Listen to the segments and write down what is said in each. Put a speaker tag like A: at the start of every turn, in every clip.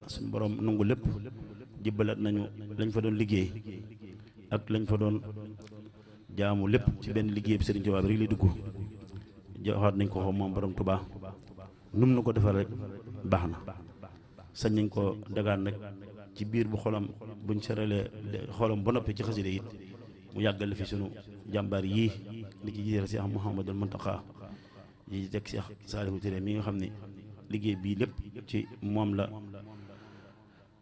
A: suñu borom nangu lépp jibbalat nañu lañ fa doon liggéey ak lañ fa doon jaamu lépp ci benn liggéey bi Sëriñ Tuubaa bi rek li dugg joxaat nañ ko xaw moom borom Tuubaa num na ko defal rek baax na sañ nañ ko dagaan nag ci biir bu xolam buñ seralee xolam ba noppi ci xasida it mu yàggal fi sunu jàmbaar yii li ci jiital Cheikh Mouhamadul Muntaqa yi ci teg Cheikh Saliou Touré mi nga xam ne liggéey bii lépp ci moom la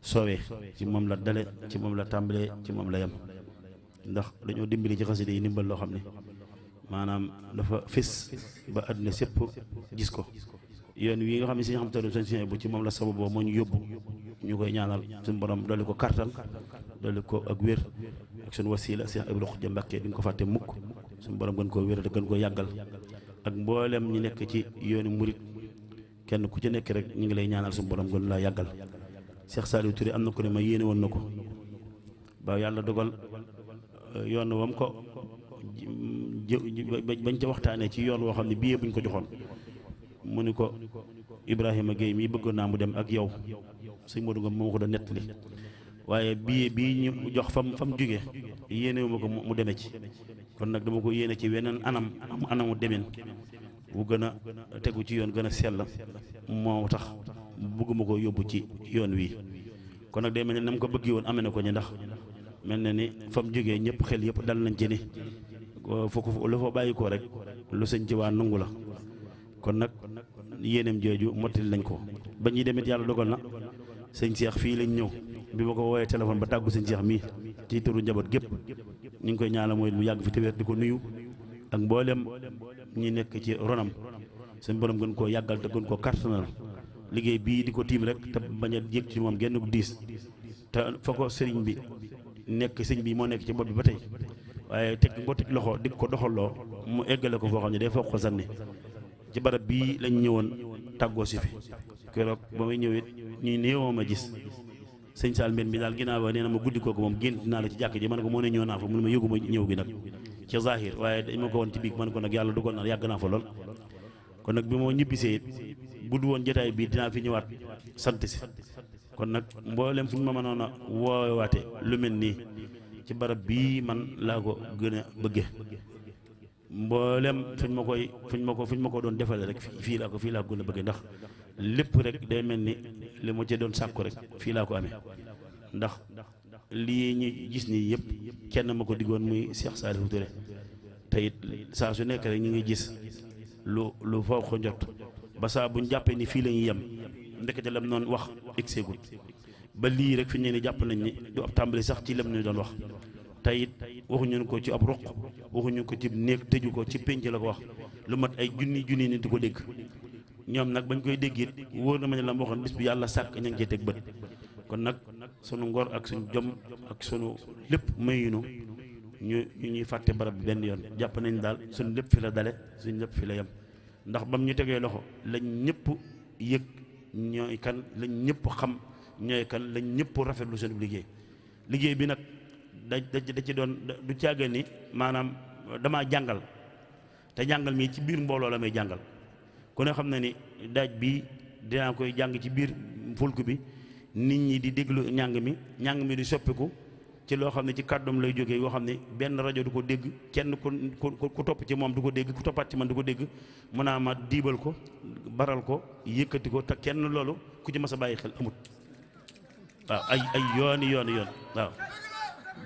A: soowee ci moom la dale ci moom la tàmbalee ci moom la yem ndax dañoo dimbali ci xasida yi ndimbal loo xam ne maanaam dafa fis ba àdduna sépp gis ko yoon wi nga xam ne si xam te sañ si bu ci moom la sababoo moo ñu yóbbu ñu koy ñaanal suñu borom dolli ko kartan dolli ko ak wér ak suñu wasila Cheikh Ibrahima Khoudia Mbacké duñ ko fàtte mukk suñu borom gën koo wér te gën koo yàggal ak mboolem ñi nekk ci yooni murit kenn ku ci nekk rek ñu ngi lay ñaanal suñu borom gën laa yàggal Cheikh Saliou Touré am na ko ne ma yéene woon na ko ba yàlla dogal yoon wam ko bañ ca waxtaanee ci yoon woo xam ne bii buñ ko joxoon mu ni ko Ibrahima Gueye mii bëggoon naa mu dem ak yow sëñ Modou Ngom moo ko doon nettali waaye bii ñu jox fam jóge yéene wu ma ko mu demee ci kon nag dama ko yéene ci weneen anamu demin bu gën a tegu ci yoon gën a sell moo tax bëgguma ko yóbbu ci yoon wi kon nag day mel ne na mu ko bëggee woon amee na ko ñi ndax mel na ni fam jógee ñëpp xel yëpp dal nañ ci ni foofu lu fa bàyyi ko rek lu sëñ ci waa nangu la kon nag yéeneem jooju mottali nañ ko ba ñuy demit yàlla dogal na sëñ Cheikh fii lañ ñëw bi ma ko woowee téléphone ba tàggu sëñ Cheikh mii ci turu njaboot gépp ñu ngi koy ñaanal mooy mu yàgg fi te wér di ko nuyu ak mboolem ñi nekk ci ronam seen borom gën koo yàggal te gën koo kartanal liggéey bii di ko tiim rek te bañ a yëg ci moom genn gu diis te fa ko sëriñ bi nekk sëñ bi moo nekk ci bopp bi ba tey waaye teg nga ko teg loxo di ko doxaloo mu eggale ko foo xam ne day foog ko sànni ci barab bii lañ ñëwoon tàggoo si fi keroog ba may ñëwee ñuy néewoo ma gis sëñ Saal Mbène mi daal ginnaaw ba nee na ma guddi kooku moom gént naa la ci jàkk ji ma ne ko moo ne ñëw naa fa mu ne ma yëguma ñëw gi nag ci zahir waaye dañ ma ko woon ci biig ma ne ko nag yàlla dugal na yàgg naa fa lool kon nag bi moo ñibbisee bu du woon jotaay bii dinaa fi ñëwaat sant si kon nag mboolem fu ñu ma mënoon a woowaate lu mel nii ci barab bii man laa ko gën a bëgge mboolem fuñ ma ko doon defale rek fii laa ko gën a bëgge ndax lépp rek day mel ni li ma ci doon sàkku rek fii laa ko amee ndax lii ñu gis nii yëpp kenn ma ko diggoon muy Cheikh Saliou Touré te it saa su nekk rek ñu ngi gis lu faw ko njot ba saa buñ jàppee ni fii la ñuy yem ndekete lam noonu wax egseegul ba lii rek fi ñu ne ni jàpp nañ ni du ab tàmbali sax ci lam ñu doon wax te it waxuñu ko ci ab ruq waxuñu ko ci néeg tëju ko ci pénc la ko wax lu mat ay junni nit di ko dégg ñoom nag bañ koy dégg it wóor na ma ne la ma waxoon bis bi yàlla sàkk ña ngi cee teg bët kon nag sunu ngor ak suñu jom ak sunu lépp mayunu ñu ñuy fàtte barab bi benn yoon jàpp nañ daal suñu lépp fi la dale suñu lépp fi la yem ndax bam ñu tegee loxo lañ ñëpp yëg ñooy kan lañ ñëpp xam ñooy kan lañ ñëpp rafetlu seen liggéey bi nag da ci doon du càgga ni maanaam damaa jàngal te jàngal mi ci biir mbooloo la may jàngal ku ne xam na ni daaj bi dinaa koy jàng ci biir fulk bi nit ñi di déglu ñàng mi di soppiku ci loo xam ne ci kàddoom lay jógee yoo xam ne benn rajo du ko dégg kenn ku topp ci moom du ko dégg ku toppaat ci man du ko dégg mën naa ma diibal ko baral ko yëkkati ko te kenn loolu ku ci mas a bàyyi xel amut waaw ay yooni waaw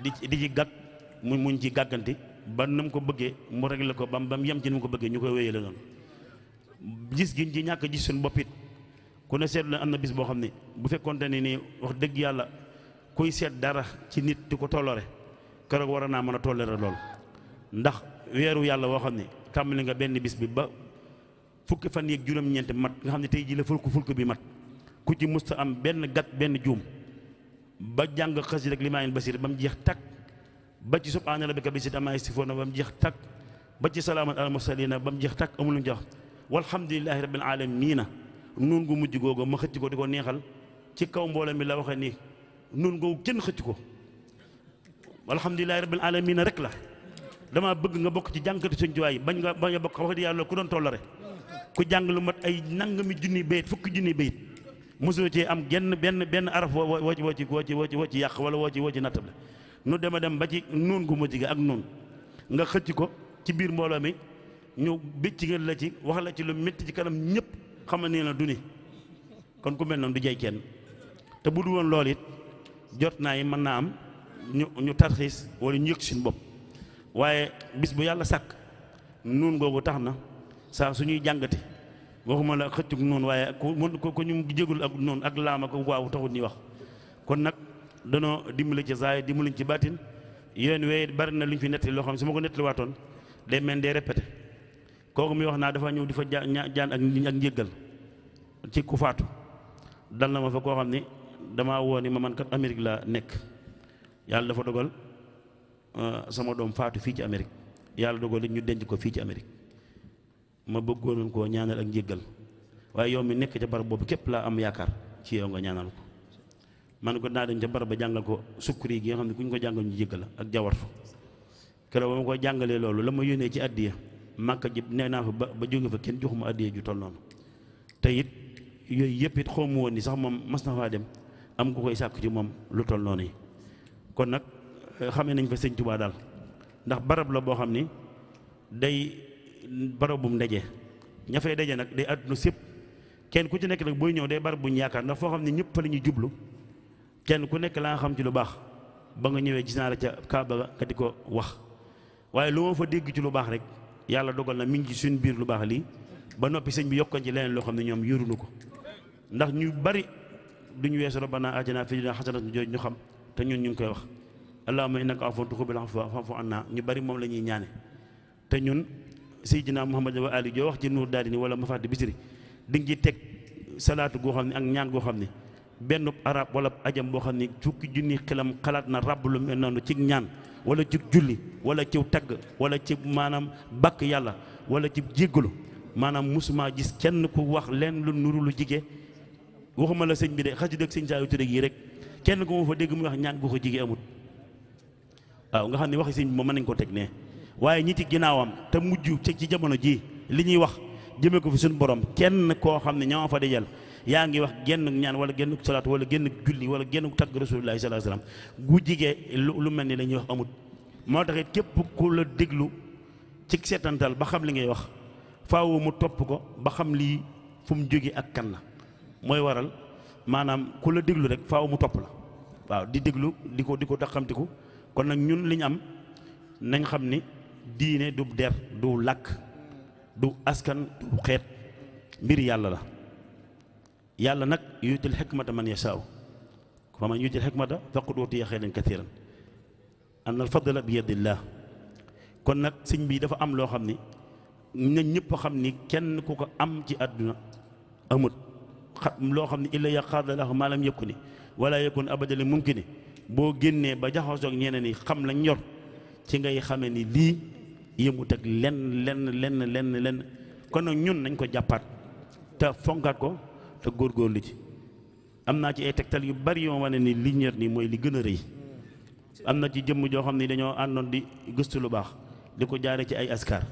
A: di ci gàgg muñ ci gàgganti ba nu mu ko bëggee mu réglé ko bam yem ci ni mu ko bëggee ñu koy wéyale noonu gis giñ ci ñàkk gis suñu bopp it ku ne seetlu na am na bis boo xam ne bu fekkoonte ne nii wax dëgg yàlla kuy seet dara ci nit di ko tollore keroog war naa mën a tollore lool ndax weeru yàlla woo xam ne tàmbali nga benn bis bi ba fukki fan yeeg juróom-ñeent mat nga xam ne tey ji la fulk bi mat ku ci musta am benn gàtt benn juum ba jàng xasi rek limaayil basir ba mu jeex takk ba ci subhaana rabbika bi si amaa yasifuuna ba mu jeex takk ba ci salaamun alal mursaliina ba mu jeex takk amul lu mu jox walhamdulillahi rabbil aalamiina nun gu mujj googu ma xëcc ko di ko neexal ci kaw mbooloo mi la waxee ni nun googu kenn xëcc ko alhamdulillahi rabbil aalamiina rek la dama bëgg nga bokk ci jànkati Sëñ Tuubaa yi bañ a bokk wax di yàlla ku doon tollare ku jàng lu mat ay nangami junni bayit fukki junni bayit mosoo cee am benn araf woo ci yàq wala woo ci nattable nu dem ba ci nuun gu mujj gi ak nuun nga xëcc ko ci biir mbooloo mi ñu bëcc la ci wax la ci lu métti ci kanam ñëpp xamal ne la du ni kon ku mel noonu du jay kenn te bu du woon loolu it jot naa yi mën naa am ñu tarxiis wala ñu yëg suñu bopp waaye bis bu yàlla sàkk nuun googu tax na saa suñuy jàngati waxuma la xëccug noonu waaye ku ñu jégul ak noonu ak laama ko waaw taxul ñuy wax kon nag danoo dimbali ci zaay dimbali ci baatin yoon wee bari na lu ñu fi nettali loo xam ne su ma ko nettali waatoon day mel day répété kooku muy wax naa dafa ñëw di fa jaan ak njéggal ci ku faatu dal na ma fa koo xam ni damaa woo ni ma man kat Amérique la nekk yàlla dafa dogal sama doom faatu fii ci Amérique yàlla dogal li ñu denc ko fii ci Amérique ma bëggoon koo ñaanal ak njéggal waaye yow mi nekk ca barab boobu képp laa am yaakaar ci yow nga ñaanal ko man ko naa dem ca barab ba jàngal ko sukkuri gi nga xam ne ku ñu ko jàngal ñu jéggal la ak jawartu keroog ba ma ko jàngalee loolu la ma yónnee ci addiya màkka ji nee naa fa ba jóge fa kenn joxuma addiya ju toll noonu te it yooyu yëpp it xawma woon ni sax moom mas na faa dem am ku koy sàkk ci moom lu toll noonu yi kon nag xamee nañ fa sëñ Tuubaa daal ndax barab la boo xam ni day barab bu mu ndaje ña fay daje nag day àdduna sépp kenn ku ci nekk nag booy ñëw day barab bu ñu yaakaar ndax foo xam ne ñëpp fa la ñuy jublu kenn ku nekk la nga xam ci lu baax ba nga ñëwee gis naa la ca Kaaba nga di ko wax waaye lu ma fa dégg ci lu baax rek yàlla dogal na mi ngi ci suñu biir lu baax lii ba noppi sëñ bi yokkoon ci leneen loo xam ne ñoom yorunu ko ndax ñu bari duñu weesu rabbana aatinaa fid dunya hasanatan jooju ñu xam te ñun ñu ngi koy wax allahumma innaka afuwwun tuhibbul afwa fa'fu anna ñu bari moom la ñuy ñaane te ñun Seydina Muhammad wa ali joo wax ci Nuur Daarayni wala Mafaatihul Bichri di nga ci teg salaatu goo xam ne ak ñaan goo xam ne benn arab wala ajam boo xam ne fukki junni xelam xalaat na ràbb lu mel noonu ci ñaan wala ci julli wala ci tagg wala ci maanaam bakk yàlla wala ci jéggalu maanaam musuma gis kenn ku wax leen lu nuru lu jige waxuma la sëñ bi de xasida ak sëñ Saliou Touré yi rek kenn ku ma fa dégg muy wax ñaan gu ko jige amut waaw nga xam ne waxi sëñ bi moom mën nañ ko teg ne waaye ñi ci ginnaawam te mujj ci jamono ji li ñuy wax jëmee ko fi suñu borom kenn koo xam ne ñoo fa dajal yaa ngi wax genn ñaan wala genn salaatu wala genn julli wala genn tagg rasulullahi sallallahu alayhi wasallam gu jigee lu mel ni la ñuy wax amut moo tax it képp ku la déglu ci seetantal ba xam li ngay wax faaw mu topp ko ba xam lii fu mu jóge ak kan la mooy waral maanaam ku la déglu rek faaw mu topp la waaw di déglu di ko taxamtiku kon nag ñun li ñu am nañ xam ni diine du der du làkk du askan du xeet mbir yàlla la yàlla nag yuutil xikmata man yashaa'u fa man yuutil xikmata faqad uutiya xayran kasiiran anna al fadla bi yadillah kon nag sëñ bi dafa am loo xam ni ña ñëpp xam ni kenn ku ko am ci àdduna amut loo xam ne illa yaqaada lahu maa lam yakuni wala yakun abadali mumkini boo génnee ba jaxasoog ñeneen yi xam lañ yor ci ngay xamee ni lii yëmut ak lenn kon nag ñun nañ ko jàppaat te fonkaat ko te góorgóorlu ci am naa ci ay tegtal yu bari yoo wane ni li ñor nii mooy li gën a rëy am na ci jëmm joo xam ne dañoo àndoon di gëstu lu baax di ko jaare ci ay askar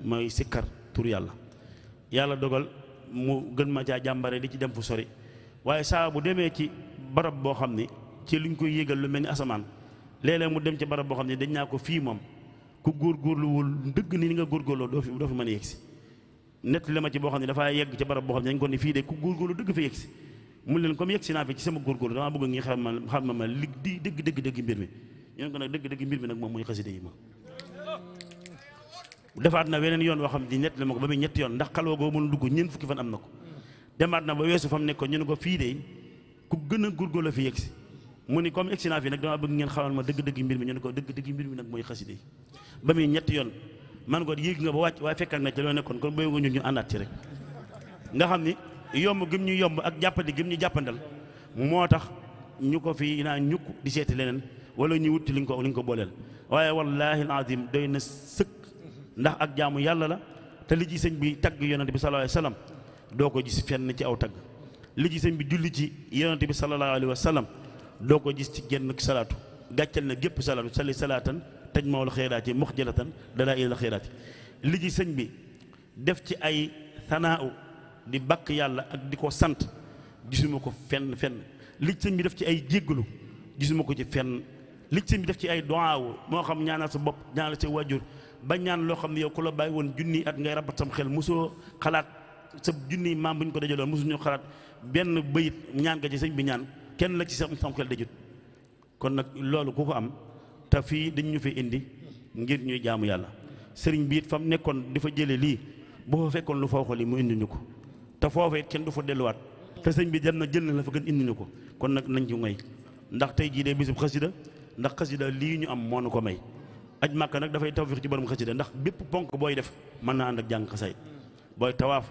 A: mooy sikkar tur yàlla dogal mu gën ma caa jàmbare di ci dem fu sori waaye saa bu demee ci barab boo xam ni ci luñ koy yégal lu mel ni asamaan léeg-léeg mu dem ci barab boo xam ne dañ naa ko fii moom ku góorgóorluwul dëgg ni nga góorgóorloo doo fi mën a yegsi nett li ma ci boo xam ne dafaa yegg ci barab boo xam ne dañ ko ni fii de ku góorgóorlu dëgg fa yegsi mu leen comme yegsi naa fi ci sama góorgóorlu damaa bëgg ngi xam ma li di dëgg mbir mi ñu ne ko nag dëgg mbir mi nag moom mooy xasida yi ma defaat na weneen yoon woo xam ne nett li ma ko ba muy ñetti yoon ndax xalwa goo mën a dugg ñeent fukki fan am na ko demaat na ba weesu fa mu nekkoon ñu ne ko fii de ku gën a góorgóorlu fi yegsi mu ni comme egsi naa fi nag damaa bëgg ngeen xamal ma dëgg mbir mi ñu ne ko dëgg mbir mi nag mooy xasida yi ba muy ñetti yoon man ko yéeg nga ba wàcc waaye fekkaat na ci loo nekkoon kon béy nga ñun ñu àndaat ci rek nga xam ni yomb gim ñu yomb ak jàppandi gim ñu jàppandal moo tax ñu ko fi naa ñukk di seeti leneen wala ñu wutti liñ ko booleel waaye wallaahi alazim doy na sëkk ndax ak jaamu yàlla la te li ci sëñ bi tagg yonante bi sallallahu alayhi wa sallam doo ko gis fenn ci aw tagg li ci sëñ bi julli ci yonante bi sallallahu alayhi wa sallam doo ko gis ci genn salaatu gàccal na gépp salaatu salli salaatan taj mawla xeeraati muxjalatan dalaa ilal xeeraati li ci sëñ bi def ci ay sanaaw di bakk yàlla ak di ko sant gisuma ko fenn li sëñ bi def ci ay jéggalu gisuma ko ci fenn li sëñ bi def ci ay duwaawu moo xam ñaanal sa bopp ñaanal sa wajur ba ñaan loo xam ne yow ku la bàyyi woon junni at ngay rabat sam xel mosoo xalaat sa junni maam bu ñu ko dajaloon mosuñu xalaat benn bayit ñaan nga ci sëñ bi ñaan kenn la ci sam xel dajut kon nag loolu ku ko am te fii dañ ñu fi indi ngir ñuy jaamu yàlla sëriñ bi it fa mu nekkoon di fa jële lii boo fa fekkoon lu fawxa li mu indi ñu ko te foofa it kenn du fa delluwaat te sëñ bi dem na jël na la fa gën indi ñu ko kon nag nañ ci ngoy ndax tey jii dee bisub xasida ndax xasida lii ñu am moo nu ko may aj màkka nag dafay tawfiix ci borom xasida ndax bépp ponk booy def mën naa ànd ak jàng xasay booy tawaaf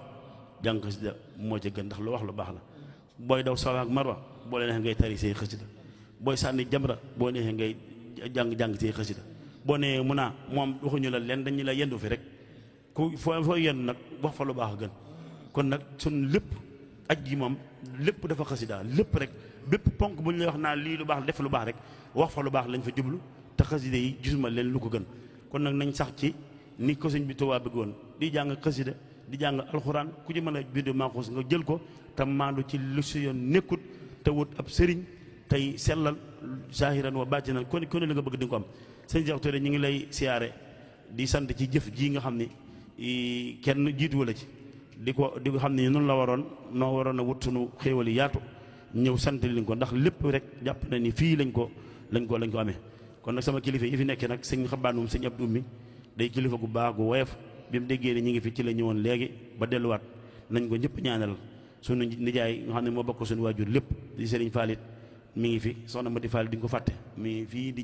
A: jàng xasida moo ca gën ndax lu wax lu baax la booy daw sawa ak marwa boo leen neexee ngay tari say xasida booy sànni jamra boo neexee ngay jàng say xasida boo nee mun naa moom waxuñu la leen dañu la yendu fi rek ku foo yendu nag wax fa lu baax a gën kon nag sun lépp aj gi moom lépp dafa xasida lépp rek bépp ponk bu ñu lay wax naa lii lu baax def lu baax rek wax fa lu baax lañ fa jublu te xasida yi gisuma leen lu ko gën kon nag nañ sax ci ni ko sëñ bi Tuubaa bëggoon di jàng xasida di jàng alxuraan ku ci mën a bind maaxuus nga jël ko te maandu ci lu si yoon nekkut te wut ab sëriñ tey sellal zahiran wa baatinan kon li nga bëgg di nga ko am sëñ Cheikh Touré ñu ngi lay siyaare di sant ci jëf ji nga xam ne kenn jiitu wala ci di ko xam ne noonu la waroon noo waroon a wut sunu xéewal yi yaatu ñëw sant liñ ko ndax lépp rek jàpp na ni fii lañ ko amee kon nag sama kilifa yi fi nekkee nag sëñ xabaanum sëñ Abdou mi day kilifa gu baax gu woyof bi mu déggee ne ñu ngi fi ci la ñëwoon léegi ba delluwaat nañ ko ñëpp ñaanal sunu nijaay nga xam ne moo bokk suñu waajur lépp di Serigne Fallit mi ngi fi soxna Mati Fall di nga ko fàtte mi fii di